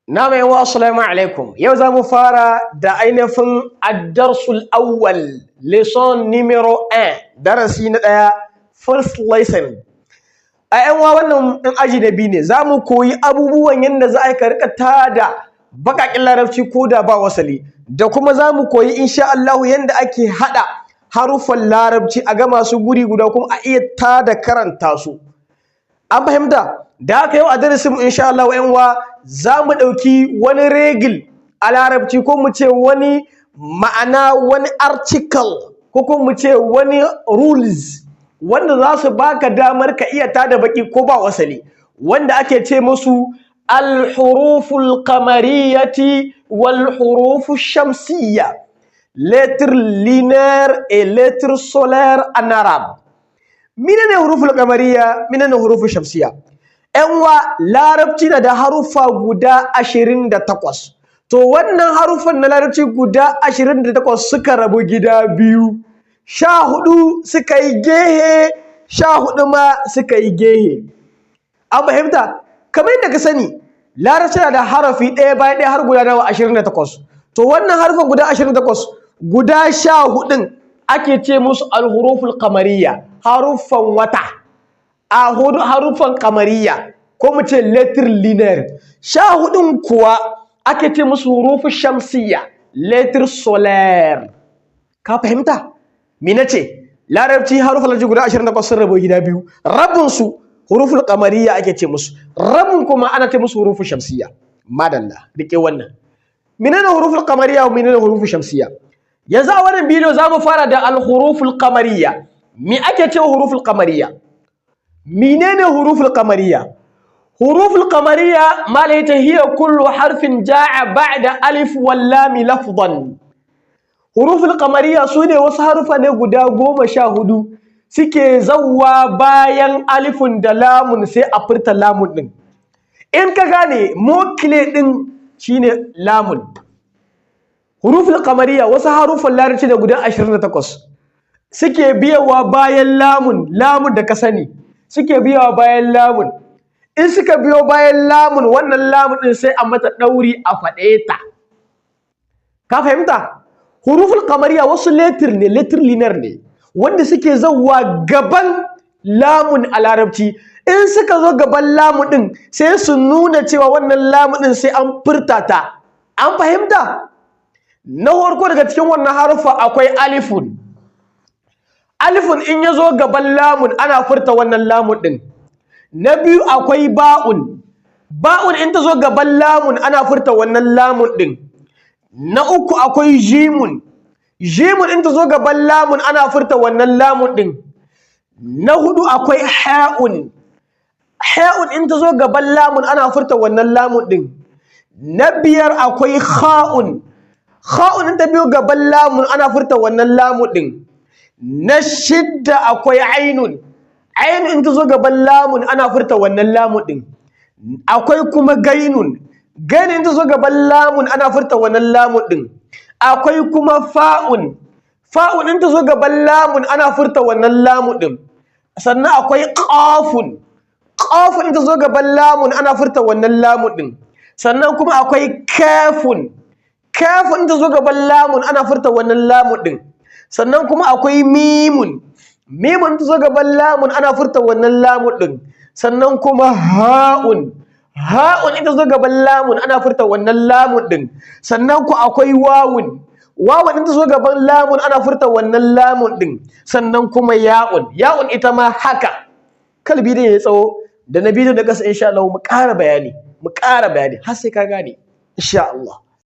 Na'am yan uwa, assalamu alaikum. Yau za mu fara da ainihin الدرس الأول, leçon numéro 1, darasi na ɗaya, first lesson. A yan uwa, wannan ɗin aji na biyu ne, za mu koyi abubuwan yadda za a yi ka riƙa tada baƙaƙen Larabci ko da ba wasali, da kuma za mu koyi insha Allahu yadda ake haɗa haruffan Larabci a gama su guri guda kuma a iya tada karanta su. An fahimta? Da haka yau a darasin mu insha Allah, ƴan uwa, za mu ɗauki wani règle a Larabci, ko mu ce wani ma'ana wani article, ko kuma mu ce wani rules wanda za su baka damar ka iya tada baki ko ba wasali, wanda ake ce musu الحروف القمرية والحروف الشمسية, lettre lunaire et lettre solaire en arabe. Menene حروف القمرية? Menene حروف الشمسية? Ƴan uwa, Larabci na da haruffa guda 28. To wannan haruffan na Larabci guda 28 suka rabu gida biyu: 14 suka yi gehe, 14 ma suka yi gehe. An fahimta? Kamar yadda ka sani, Larabci na da harafi ɗaya bayan ɗaya har guda nawa? 28. To wannan harufan guda 28, guda 14ɗin ake ce musu الحروف القمرية, haruffan wata, a haruffan قمرية, ko mu ce lettre lunaire. 14ɗin kuwa ake ce musu حروف الشمسية, lettre solaire. Ka fahimta me nace? Larabci, haruffan Larabci guda 28 sun rabu gida biyu: rabin su حروف القمرية ake ce musu, rabin kuma ana ce musu حروف الشمسية. Madalla, rike wannan. Menene حروف القمرية wa menene حروف الشمسية? Yanzu a wannan bidiyo za mu fara da الحروف القمرية. Me ake cewa حروف القمرية? Menene حروف القمرية? حروف القمرية ما هي كل حرف جاء بعد ألف واللام لفظا. حروف القمرية sune wasu harufa ne guda 14 suke zawwa bayan alifun da lamun, sai a furta lamun din. In ka gane mot clé din shine lamun. حروف القمرية wasu harufan Larabci da guda 28 suke biyawa bayan lamun, lamun da ka sani, suke biyawa bayan lamun. In suka biyo bayan lamun, wannan lamun din sai a mata ɗauri a faɗe ta. Ka fahimta? حروف القمرية wasu lettre ne, lettre lunaire ne, wanda suke zawwa gaban lamun a Larabci. In suka zo gaban lamun din, sai su nuna cewa wannan lamun din sai an furta ta. An fahimta? Na farko daga cikin wannan harufa akwai alifun. Alifun in ya zo gaban lamun, ana furta wannan lamun din. Na biyu akwai ba'un. Ba'un in ta zo gaban lamun, ana furta wannan lamun din. Na uku akwai jimun. Jimun in ta zo gaban lamun, ana furta wannan lamun din. Na hudu akwai ha'un. Ha'un in ta zo gaban lamun, ana furta wannan lamun din. Na biyar akwai kha'un. Kha'un in ta biyo gaban lamun, ana furta wannan lamun din. Na shidda akwai ainun. Ainun in ta zo gaban lamun, ana furta wannan lamun din. Akwai kuma gainun. Gainun in ta zo gaban lamun, ana furta wannan lamun din. Akwai kuma fa'un. Fa'un in ta zo gaban lamun, ana furta wannan lamun din. Sannan akwai qafun. Qafun in ta zo gaban lamun, ana furta wannan lamun din. Sannan kuma akwai kafun. Kafun in ta zo gaban lamun, ana furta wannan lamun din. Sannan kuma akwai mimun. Mimun ta zo gaban lamun, ana furta wannan lamun din. Sannan kuma ha'un. Ha'un ita zo gaban lamun, ana furta wannan lamun din. Sannan ku akwai wawun. Wawun in ta zo gaban lamun, ana furta wannan lamun din. Sannan kuma ya'un. Ya'un ita ma haka. Kalbi da ya tsawo da na bidiyo da kasa, insha Allah mu ƙara bayani, mu ƙara bayani har sai ka gane insha Allah.